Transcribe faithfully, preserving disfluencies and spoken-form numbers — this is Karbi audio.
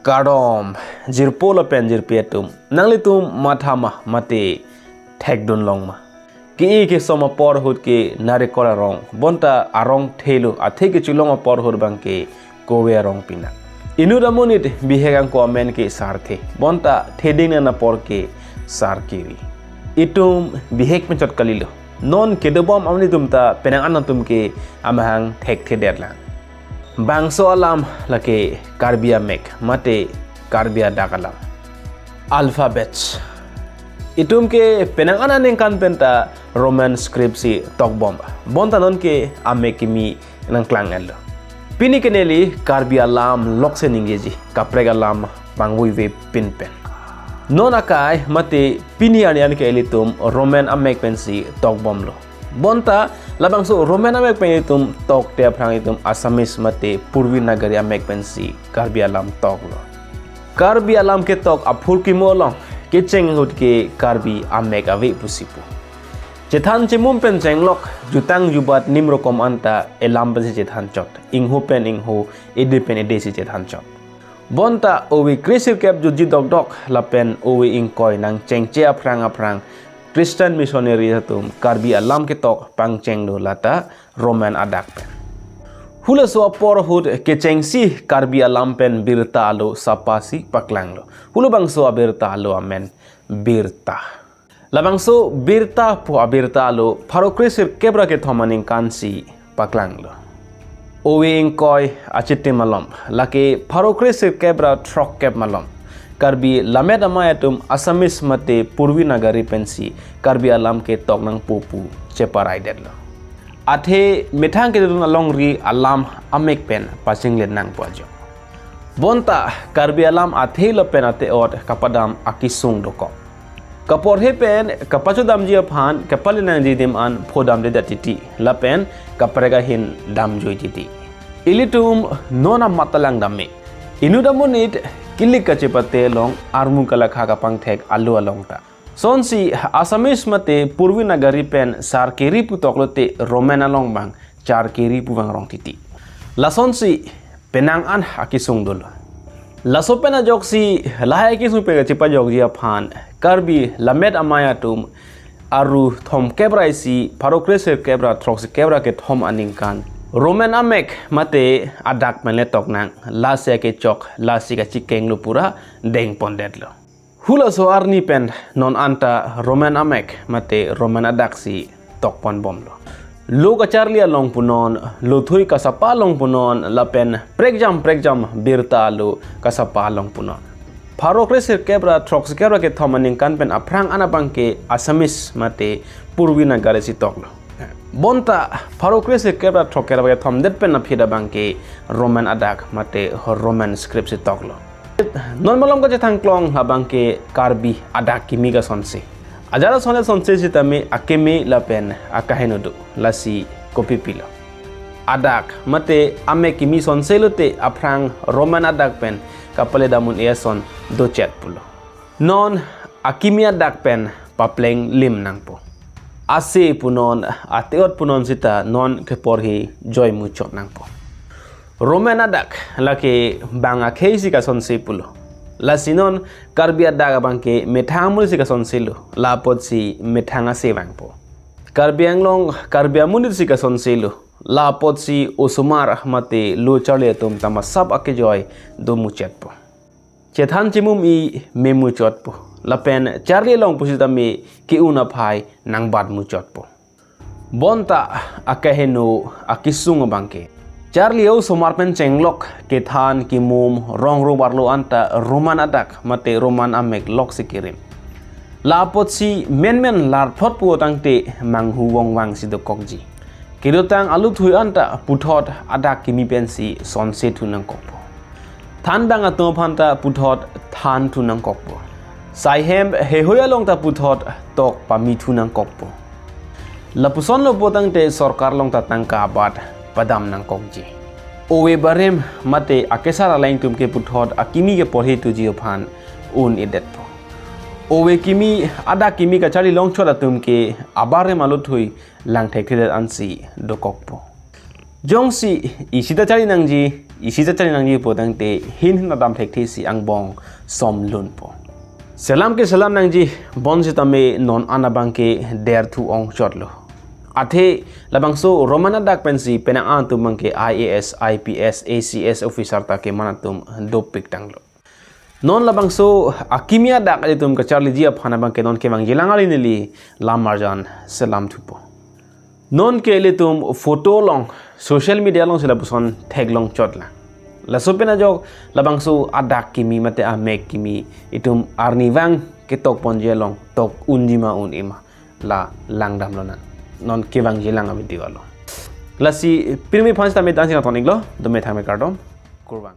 Kardom, jirpo lapen jirpi atum. Nanglitum matha ma mate thekdun long ma? Ke-e kesom apor ahut ke narikol arong, bonta arong thelo, athe kechelong apor ahut abang ke kove arong pina. Inut amonit bihek angko amen ke Sarthe, bonta theding nang apor ke Sarkiri. Itum bihek pen chot kalilo. Non kedobom amonit atum ta penang an atum ke amahang thekthedet lang. Bangso alam lake Karbi amek mate Karbi adak alam. Alphabets. Itum ke penang an aningkan pen ta Roman script si tokbom. Bonta non ke amek kimi nangklang-etlo. Pini ke neli Karbi alam lokse ningjeji, kaprek alam pangvoive pinpen. Non akai mate pini arni an ke ilitum Roman amek pensi tokbomlo. Bonta labangso Roman amek pen itum tokte aphrang itum Assamese mate Purvi Nagari amek pensi Karbi alam toklo. Karbi alam ketok aphurkimo along kecheng ahut ke Karbi amek ave pusi pu. Chethan chemum pen chenglok, jutang jubat nim rokom anta elam pensi chethan chot. Ingho pen ingho, ede pen ede si chethan chot. Bonta ove kresirkep jutji dokdok lapen ove ingkoi nangchengche aphrang aphrang Christian missionary atum Karbi alam ketok pangchenglo lata Roman adak pen. Hulaso apor ahut kechengsi Karbi alam pen birta alo sapa si paklanglo. Hulo bangso abirta alo amen birta. Labangso birta pu abirta alo pharo kresirkep ra kethom aningkan si paklanglo. Ove ingkoi achitim alom, lake pharo kresirkep ra throkkep malom, Karbi lammet amei atum Assamese mate Purvi Nagari pensi Karbi alam ketok nangpo pu cheparaidetlo. Athe methang kedun alongri alam amek pen pachinglet nangpo ajok. Bonta Karbi alam athe lapen ate-ot kapadam akesung dokok. Kaporhe pen kapachodamji aphan kapale nangji adim an phodamdedet titi lapen kaprek ahin damjoi titi. Ilitum non amat ta langdam me. Inut amonit kilik kachepate along armu kalakha kapangthek alo along ta. Sonsi Assamese mate Purvi Nagari pen Sarkiri pu toklote Roman along abang Charkiri pu vangrong titi. Lasonsi penang an akesung dolo. Laso pen ajoksi lahai akesung pen kachepajokji aphan Karbi lammet amei atum aru thomkep ra isi pharo kresirkep ra throksikep ra kethom aningkan Roman amek mate adak pen le toknang, lasi akechok, lasi kachikenglo pura dengpondetlo. Hulaso arni pen non anta Roman amek mate Roman adak si tokponbomlo. Lo kacharli along punon, lothui kasapa along punon, lapen prekjam prekjam birta alo kasapa along punon. Pharo kresirkep ra throksikep ra kethom aningkan pen aphrang an abang ke Assamese mate Purvi Nagari si toklo. Bonta pharo kresirkep ra throkkep ra kethomdet pen aphi abang ke Roman adak mate Roman script si toklo. Non malom kachethangklong labang ke Karbi adak kimi kasonse. Ajat ason le sonse sitame akimi lapen akaheno do, lasi kopi pilo. Adak mate amek kimi sonse lote aphrang Roman adak pen kapale damun e ason dochet pulo. Non akimi adak pen papleng lim nangpo. Ase punon, ate-ot punon sita non keporhe joi muchot nangpo. Roman adak lake bang akhei si kasonse pulo. Lasi non Karbi adak abang ke methang amonit si kasonselo, la apotsi methang ase vangpo. Karbi Anglong Karbi amonit si kasonselo, la apotsi osomar mate lo charli atum ta masap akejoi do muchetpo. Chethan chemum-i me muchotpo. Lapen charli along pusitame ke-un aphai nangbat muchotpo. Bonta akaheno akesung abang ke charli osomar pen chenglok kethan kemum rong ro barlo anta Roman adak mate Roman amek loksi kerim. La apotsi menmen larphot pu tangte manghu vongvang si dokokji. Kedotang aluthui anta puthot adak kimi pensi sonse thu nangkokpo. Than bang atum aphan ta puthot than thu nangkokpo. Saihem hehoi along ta puthot tok pame thu nangkokpo. Lapuson lo pu tangte sorkar along ta tangka abat padam nangkokji. Ove barim mate akesar aleng atum ke puthot akimi keporhe thuji aphan un-edetpo. Ove kimi, adak kimi kacharli longchot atum ke abarim aluthui langthekthedet ansi dokokpo. Jongsi isi ta charli nangji, Isi ta chari nangji pu tangte hin hin adam thekthe si angbong somlunpo. Selam ke selam nangji, bonsitame non an abang ke derthu ongchotlo. Athe labangso Roman adak pensi penang atum abang ke I A S, I P S, A C S officer ta keman atum dopik tanglo. Non labangso akimi adak ilitum kacharliji aphan abang ke non kevangjilang ali neli lamarjan selam thupo. Non ke ilitum photo along, social media along si lapuson theklong chotlang. Laso pen ajok labangso adak kimi mate amek kimi itum arnivang ketok ponji along tok unji ma un-e ma, la langdamlonang. Non kevangjilang avideo along. Lasi pirmi aphan sitame dan sing aton iklo, dome thangme kardom, kurvang.